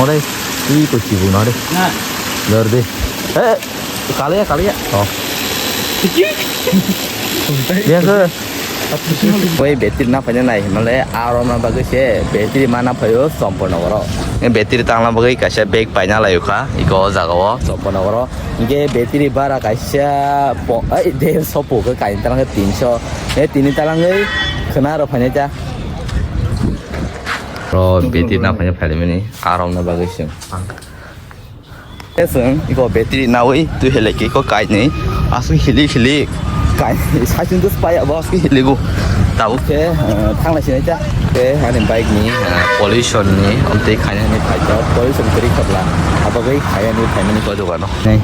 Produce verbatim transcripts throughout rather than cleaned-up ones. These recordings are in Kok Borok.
Ore, ui ko chibu na re. Na. Dor de. Eh, kaliya, kaliya. Oh. Tiki. Dia ke. Oi, battery na phanya nai, male aro na bagwi se battery mana phayo Sompo Nogoro. E battery tangna bagwi kaisa bag paina layo kha, iko o jaga o Sompo Nogoro. Hingke battery bara kaisa po, ai, derso po khe kain talangkhe tinso. E tini talangwi khwna rw phainai ta. Ro battery na phainai phaimani arom na bagwi se. Eseng iko battery nawi tu hele ke ko kainwi. Aswk hili hili kai saichung dus paya bo aswk hili go. Tabuk khe, eh, thanglai sinai ta. Khe ani bike ni, eh, pollution ni omtwi khainani phaikhe pollution kwrwi khabla abagwi khainani phaimani ko dogano. Nei.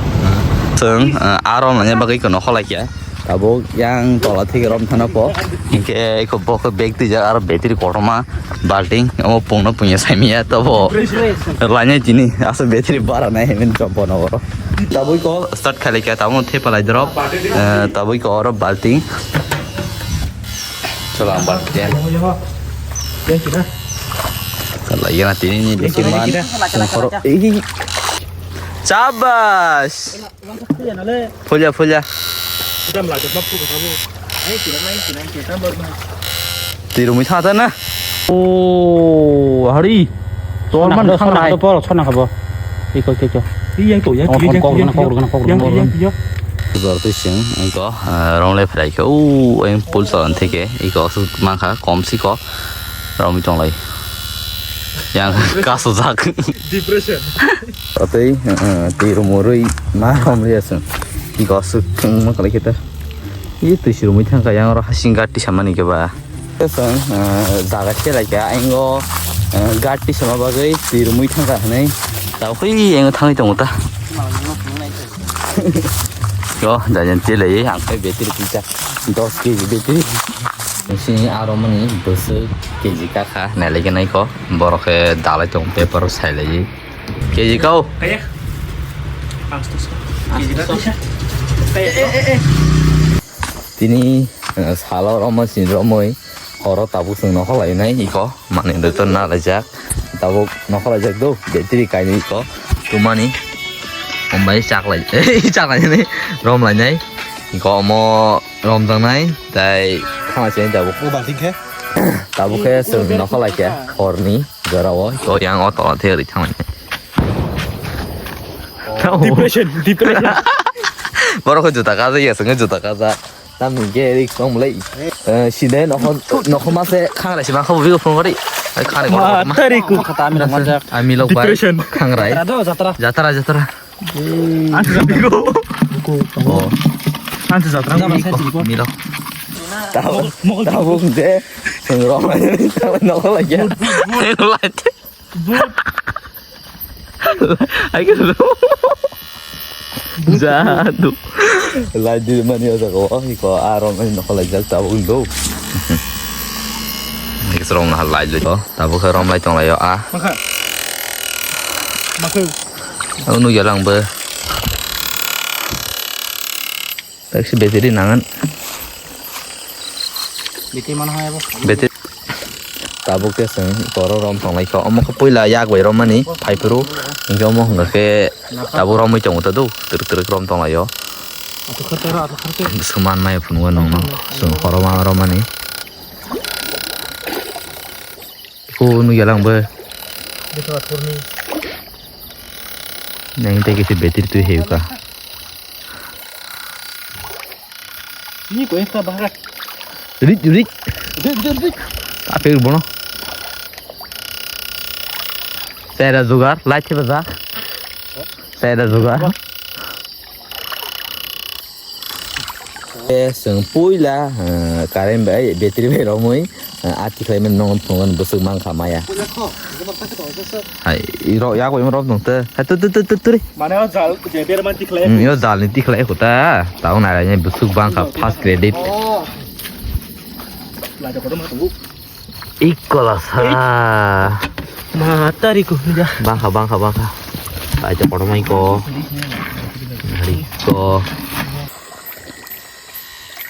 Chwng, eh, aro nanya bagwi kono kholai khe. Tabuk yang tola thike rom thana po. Hinkhe iko bo khe bag twijak aro battery kotorma balting omo pungno pungya saimanya tobo. Lainai tini aswk battery bara nai hemen chompo no oro. Tabuk iko start khailai khe tabuk thepa lai drop. Eh, tabuk iko oro balting. Chwla ang balting. Yang kira. Kala yana tini ni bisi man. Yang kira. Sengkoro. Ih. Sabas. Phulia, phulia. Twi rumwi thangta na. O hari. Tor man khangrai. Sona khabo, sona khabo. Iko, iko, iko. Iyang to, yang to, yang to, yang to. Yang to, yang to. Tor twi sing, iko, eh, rom le phrai khe. O, eng pul chalan thike. Iko, aswk mankha, kom si ko. Romwi tonglai. Yang kaso jak. Depression. Atwi, eh, twi rumurwi ma romwi aswng. Iko aswk thwngma kwlai khe ta. Ih, twi si rumwi thangkha yang oro hasing gati samani khe ba. Aswng, eh, jaga se lai kha, ingo, eh, gati sama bagwi twi rumwi thangkha hwnwi. Tao khe ingo thangwi tongo ta. Yo, jajan te lai, ang khe battery kisa dos K G battery. Sini aro mani bwswk K G kakha, nailai khe naikho. Borok khe dalai tong paper o sailai. K G kau. Kaya? Pangstos. K G kau. Kaya? Tini, eh, salo romwi sini romwi horo tabuk chwng nokho lainai iko manwi rwtonna laijak. Tabuk nokho laijak do, battery kainwi iko tumani. Ombai chaklai, chaklai ni rom lainai. Iko omo rom tangnai, tai thangla se tabuk. O balting khe? Tabuk khe chwng nokho laikha horni jorao. Iko yang o tola the ri thanglainai. Depression, depression. Borok khe juta kaja ya, chwng juta kaja. Tamni ge rik tong mulai. Eh, side nokho, nokho ma se khangra sima kho bigo phone gori. Ai khangra gori. Ma tari ku. Kata ami rok manjak. Ami lok bai. Depression. Khangrai. Jatra do, jatra. Jatra, jatra. Ang sa bigo. Oh. Ang sa jatra. Miro. Tabo, tabo de. Nokho lagi. Ai, kisa. Jadu. Lai di mani o jaga o, iko a rom ani nokho lai jak tabuk do. Iko rom na lai lo. Tabuk khe rom lai tong lai o a. Makha. Makha. Anu ya lang be. Taksi battery nangan. Battery mana hai bo? Battery. Tabuk khe chwng borok rom tong lai kha. Omo khe puila yak bai romani phai phuru. Hinkhe omo hwnkha khe tabuk romwi tongo ta do. Twrwk twrwk rom tong lai o. Suman mai phunukgo nongno. Chwng horoma romani. Ko nugya lang bo. Nang tei kisa battery twi heyu ka. Ni ko ekta bahar. Rik, rik. Rik, rik, rik. Apel bono. Saya ada juga, light siapa dah? Saya ada juga. Eh, chwng puila, eh, current bai, battery bai romwi, eh, ati khlaimani nokno phunukmani bwswk mankha maya. Hai, iro yak bai rok nung te. Hai, tu, tu, tu, tu, tu, ri. Mane o jal, je ber man tikhlai. Hmm, yo jal ni tikhlai kho ta. Tao nai rai bwswk bangkha first credit. Oh. Lai da kodo ma tu. Ikola sa. Ma tari ko ja. Bangkha, bangkha, bangkha. Ai, te kotorma iko. Iko.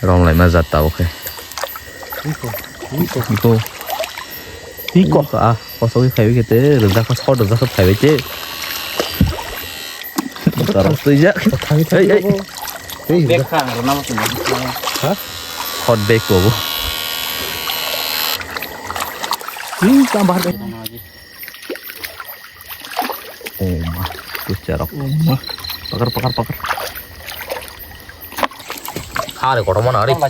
Rom lai ma jat ta, oke. Iko. Iko. Iko. Iko. Ah. Kosok khe phaibai khe te, rijak khe, short rijak khe phaibai te. Tarok twijak. Thangwi thangwi Hey, hey. Abo. Hey, Bag kha, ang rwna muchung. Ha? Hot bag ko bo. Hmm, tam bahar bag. Oh ma, tu charok. Oh ma. Pakar, pakar, pakar. Khare kotorma na re. Ma,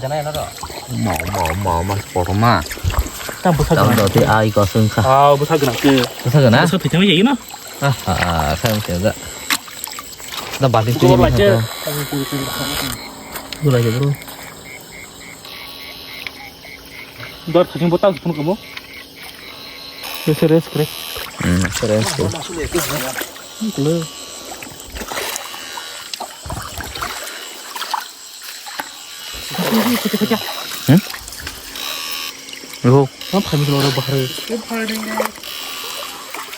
ma, ma, ma, kotorma. Tam bwsa Tam gana. Do te ai ko sung kha. Ah, bwsa gana ke. Bwsa gana? Bwsa thwi thangwi jayi no? Ah, ah, kha ang kha. Da bati Gor tu lai ni che. Kha. Gor lai che, bro. Dor thajing bo tal phun kamo. Rest, rest, rest. Hmm, rest, rest. Hello. Hmm? Iho. Tam phai mi oro bahar.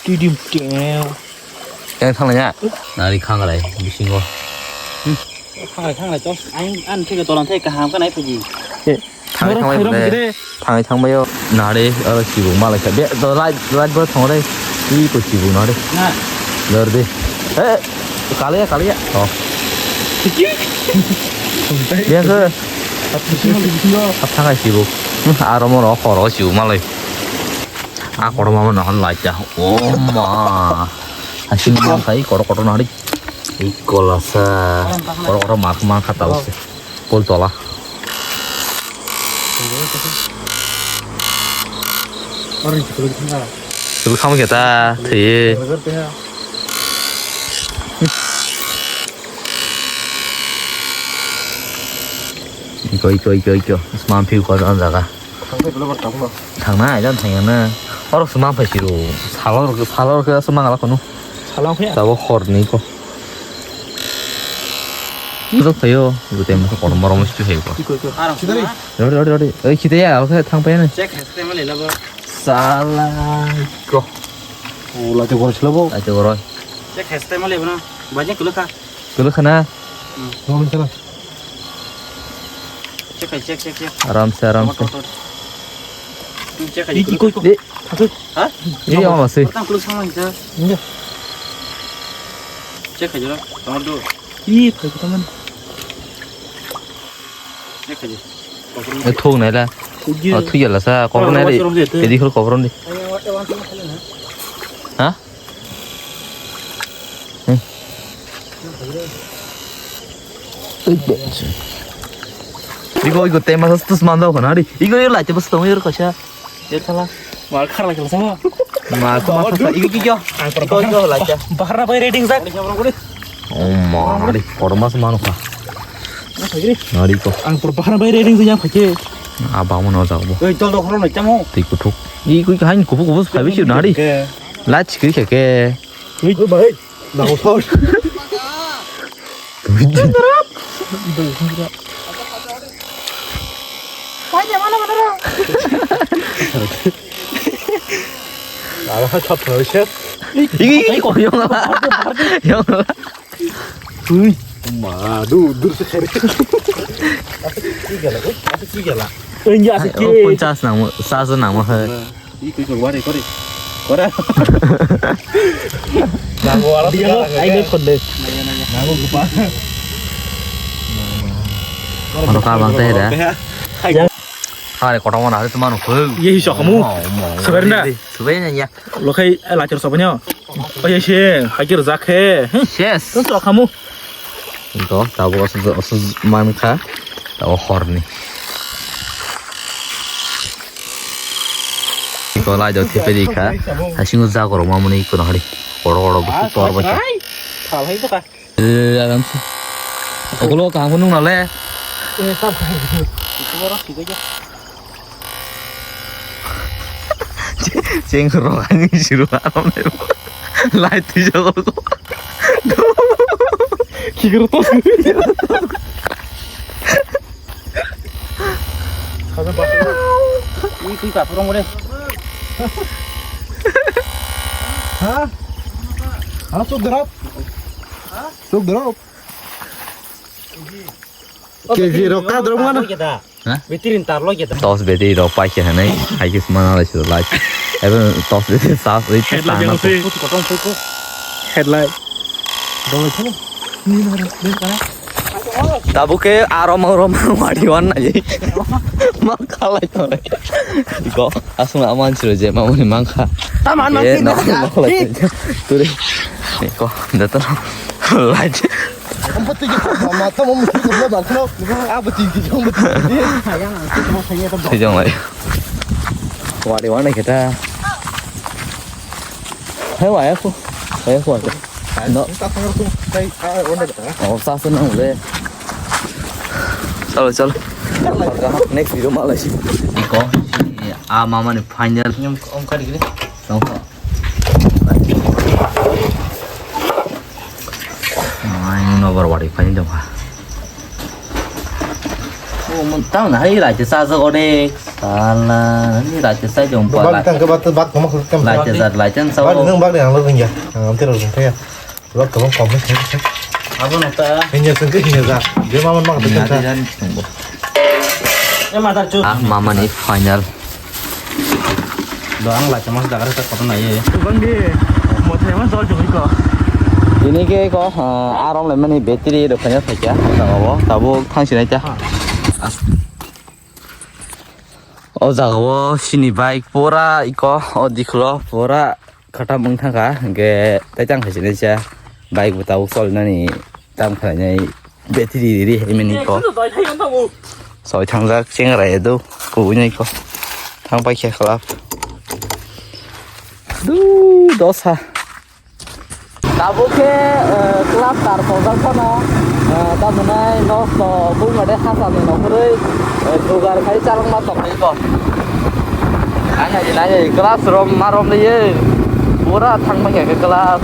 Tidim tiang. Yang thang ya. Nari khang lai bisingo. Khang lai, khang lai, tos. Ang, an thik tolan thik kaham ka nai phaji. Thangwi Oro thangbai khairom bole. Gide. Thangwi thangbai o. Nare, oro chibuk malai kha. Be, do light, light bo thong re. Ui ko chibuk nare. Na. Lor de. Eh, kaliya, kaliya. Oh. Tiki. Dia ke. Tiki, tiki, tiki. Ap thangai chibuk. Hmm, aro mo ro khoro chibuk malai. A kotor ma no light ya. Oh ma. Asing ma kai kotor kotor nari. Ikola sa. Kotor kotor mak mak kha tau se. Pol tola. Orange kuluk thangka. Kuluk kham khe ta, thwi. Iko, iko, iko, iko. Sman phiu ko on jaga. Thangbai dolo bar tabuk no. Thangna, ai dan thangya na. Oro suma phai siro. Salor, salor ke suma ngala kono. Salor ke? Tabo horni ko. Jok thayo, gute mo kono morom stu hai ko. Iko, iko. Rori, rori, rori. Oi, khite ya, oke thang pa ya na. Check haste ma lela bo. Sala ko. O, late goro chila bo. Late goro. Check haste ma lebo na. Bajak kulo kha. Kulo khana. Hmm. Ngom chila. Check hai, check, check, check. Aram se, aram se. Tot, tot, tot. Hmm, check hai. Iko, iko. De. Thakuk. Ha? Ei, ama se. Tang kulo sama hita. Iya. Check hai jora. Tama do. Ih, phai ko taman. Check hai. E thuk nai la. Thuk ji. O thuk ya la sa. Kobor nai le. Washroom je te. Kedi khol kobor ni. Ha? Igo, igo, tema sas tus mando ko nari. Igo, igo, laite bas tong yor kacha. Yer khala. Mar khar la khala sama. Mar ko ma sa, igo, igo. Igo, igo, laite. Bahar na bai rating sak. Oh ma, nari, formas mano ka. Nari ko. Ang por bahar bai rating sak yang phake. Abang mano jak bo. Oi, tol do khoro no chamo. Tei kuthuk. Igo, igo, hain kubu kubu phai bisi nari. Lach kiri kake. Ui, bai. Nang thor. Ala ha thap thoi se. Ih, ih, ih, kok yong ala. Yong ala. Ui. Ma, du, dur se khere. Asa ki gala, asa ki gala. Oi, ya, asa ki. Oh, pun cas nang, cas nang mo hai. Ih, kui, kui, wari, kori. Kora. Nang wala. Dia mo, ai, dek, kode. Nang gupa. Mano ka bang teh dah. Hai. Hai, kota mana ada teman aku. Ye, sok kamu. Mau, mau. Sebenarnya. Sebenarnya ya. Lo khai, eh, lacur sopanyo. Oh, ya, sih. Hakir zak he. Yes. Terus sok kamu. Ito, tabo osu, osu man kha. Tabo horni. Iko lai do thepe di kha. Hasingo jagoro mamuni iko no hari. Oro oro buku tor ba. Salai to ka. Eh, aram se. Okolo ka nung na le. Eh, sab khai. Iko ro si ko ja. Cheng rok ani siru aram le. Lai twi jago. Kikir to. Ih, kui ka phurung re. Ha? Ha, suk drop. Suk drop. K G rok ka drop mana? Ha? Bitirin tar lo kita. Tos beti rok pai khe hanai, hai khe sumana lai suru lai. Ebe tos de sa sa. Headlight jang se. Headlight. Tabuk ke aroma aroma wari wan na ye. Mak khalai to. Iko asma aman siro je mamuni mangkha. Taman mangkha. Turi. Iko dato. Light. Ang pati kita mata mau mesti kita bangkno. Apa tinggi jong betul. Sayang aku mau saya to. Sejong lai. Wari wan na kita. Hai waya ko. Waya ko. No. Oh, sa sa na ule. Chalo, chalo. Next video malai si. Iko. A mama ni final. Nyam om kari gini. Tong. Ai no bor wari final dong ha. Oh, mun tang na hai raja sa sa ode. Sala, ni raja sa jong pa. Bak tang ke bak bak kamu kam. Raja sa raja sa. Bak nang bak yang lo ya. Ang tiro ya. Lo kamu kom ni kom. Abo na ta. Hinya sengke hinya za. Dia mama mak tu ta. Ya mata cu. Ah, mama ni final. Do ang la chamas dagar ta koto na ye. Bang di. Mo thai ma sol joi ko. Ini ke ko, ah, arom le mani battery do kanya thakya. Tabuk thang sinai ta. O jaga o sini bike pura iko o dikhulo pura khatam wng thangkha, hwnkhe tei tang khaisinaisa bike bo tabuk cholinani tam khlainai battery ri ri hai mani iko. Soi thangjak chengra edo kubui nai iko thang paikha khlap. Du dosa. Tabuk khe, eh, club tar koljak phano, eh, tamhinai nosto buima de hachal ni nongkhorwi, eh, jugar khai chalokma tongwi ko. Ang nai nai club rom ma rom liye. Pura thangma khe club.